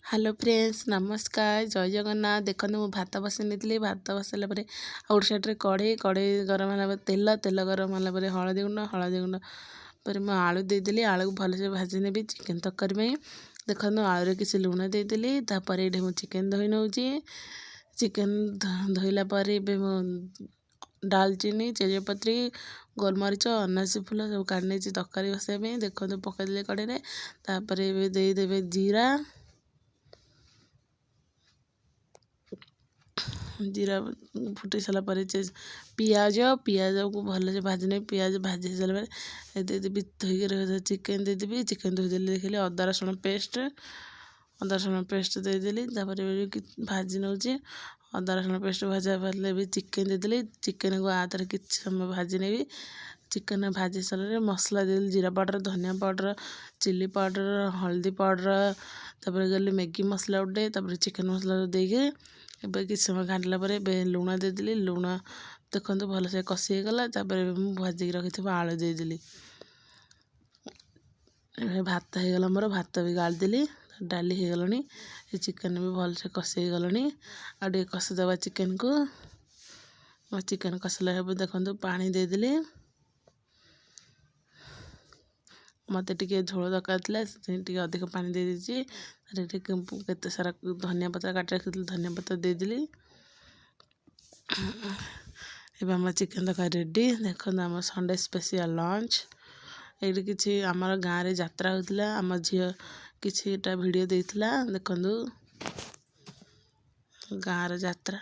Hello friends, ନମସ୍କାର, ଜୟ ଜଗନ୍ନାଥ। ଦେଖନ୍ତୁ, ମୁଁ ଭାତ ବସାଇ ନେଇଥିଲି। ଭାତ ବସାଇଲା ପରେ ଆଉ ଗୋଟେ ସାଇଡ଼୍ରେ କଢ଼େଇ ଗରମ ହେଲା ପରେ ତେଲ, ତେଲ ଗରମ ହେଲା ପରେ ହଳଦୀ ଗୁଣ୍ଡ, ହଳଦୀ ଗୁଣ୍ଡ ପରେ ମୁଁ ଆଳୁ ଦେଇଦେଲି। ଆଳୁକୁ ଭଲସେ ଭାଜି ନେବି ଚିକେନ୍ ତରକାରୀ ପାଇଁ। ଦେଖନ୍ତୁ, ଆଳୁରେ କିଛି ଲୁଣ ଦେଇଦେଲି। ତାପରେ ଏଇଠି ମୁଁ ଚିକେନ୍ ଧୋଇ ନେଉଛି। ଚିକେନ୍ ଧୋଇଲା ପରେ ଏବେ ମୁଁ ଡାଲଚିନି, ତେଜପତ୍ରୀ, ଗୋଲମରିଚ, ଅନାସୀ ଫୁଲ ସବୁ କାଢ଼ି ନେଇଛି ତରକାରୀ ବସାଇବା ପାଇଁ। ଦେଖନ୍ତୁ, ପକାଇଦେଲି କଢ଼େଇରେ। ତାପରେ ଏବେ ଦେଇଦେବେ ଜିରା। ଜିରା ଫୁଟି ସାରିଲା ପରେ ପିଆଜ, ପିଆଜକୁ ଭଲସେ ଭାଜି ନେବି। ପିଆଜ ଭାଜି ସାରିଲା ପରେ ଦେଇଦେବି ଧୋଇକି ରଖିଥିବା ଚିକେନ୍ ଦେଇଦେବି। ଚିକେନ୍ ଧୋଇଦେଲି, ଦେଖିଲି ଅଦା ରସୁଣ ପେଷ୍ଟ, ଅଦା ରସୁଣ ପେଷ୍ଟ ଦେଇଦେଲି। ତାପରେ ଭାଜି ନେଉଛି। ଅଦା ରସୁଣ ପେଷ୍ଟ ଭଜା ଭାଜିଲେ ବି ଚିକେନ୍ ଦେଇଦେଲି। ଚିକେନ୍କୁ ଆ ତାର କିଛି ସମୟ ଭାଜି ନେବି। ଚିକେନ୍ ଭାଜି ସାରିଲା ମସଲା ଦେଇଦେଲି, ଜିରା ପାଉଡ଼ର, ଧନିଆ ପାଉଡ଼ର, ଚିଲି ପାଉଡ଼ର, ହଳଦୀ ପାଉଡ଼ର, ତାପରେ ଦେଲି ମ୍ୟାଗି ମସଲା ଗୋଟେ, ତାପରେ ଚିକେନ୍ ମସଲା ଦେଇକି ଏବେ କିଛି ସମୟ ଘାଣ୍ଟିଲା ପରେ ଏବେ ଲୁଣ ଦେଇଦେଲି। ଲୁଣ ଦେଖନ୍ତୁ, ଭଲସେ କଷି ହେଇଗଲା। ତାପରେ ମୁଁ ଭାଜିକି ରଖିଥିବା ଆଳୁ ଦେଇଦେଲି। ଏବେ ଭାତ ହେଇଗଲା ମୋର, ଭାତ ବି ଗାଳିଦେଲି, ଡାଲି ହେଇଗଲାଣି, ଏ ଚିକେନ୍ ବି ଭଲସେ କଷି ହେଇଗଲାଣି। ଆଉ ଟିକେ କଷିଦେବା ଚିକେନ୍କୁ। ଚିକେନ୍ କଷିଲା ହେବ, ଦେଖନ୍ତୁ, ପାଣି ଦେଇଦେଲି। ମୋତେ ଟିକେ ଝୋଳ ଦରକାର ଥିଲା, ସେଥିପାଇଁ ଟିକେ ଅଧିକ ପାଣି ଦେଇଦେଇଛି। ଟିକେ କେତେ ସାରା ଧନିଆ ପତ୍ର କାଟି ରଖିଥିଲି, ଧନିଆ ପତ୍ର ଦେଇଦେଲି। ଏବେ ଆମ ଚିକେନ୍ ତରକାରୀ ରେଡ଼ି। ଦେଖନ୍ତୁ, ଆମ ସଣ୍ଡେ ସ୍ପେସିଆଲ୍ ଲଞ୍ଚ। ଏଇଠି କିଛି ଆମର ଗାଁରେ ଯାତ୍ରା ହେଉଥିଲା, ଆମ ଝିଅ କିଛିଟା ଭିଡ଼ିଓ ଦେଇଥିଲା। ଦେଖନ୍ତୁ, ଗାଁର ଯାତ୍ରା।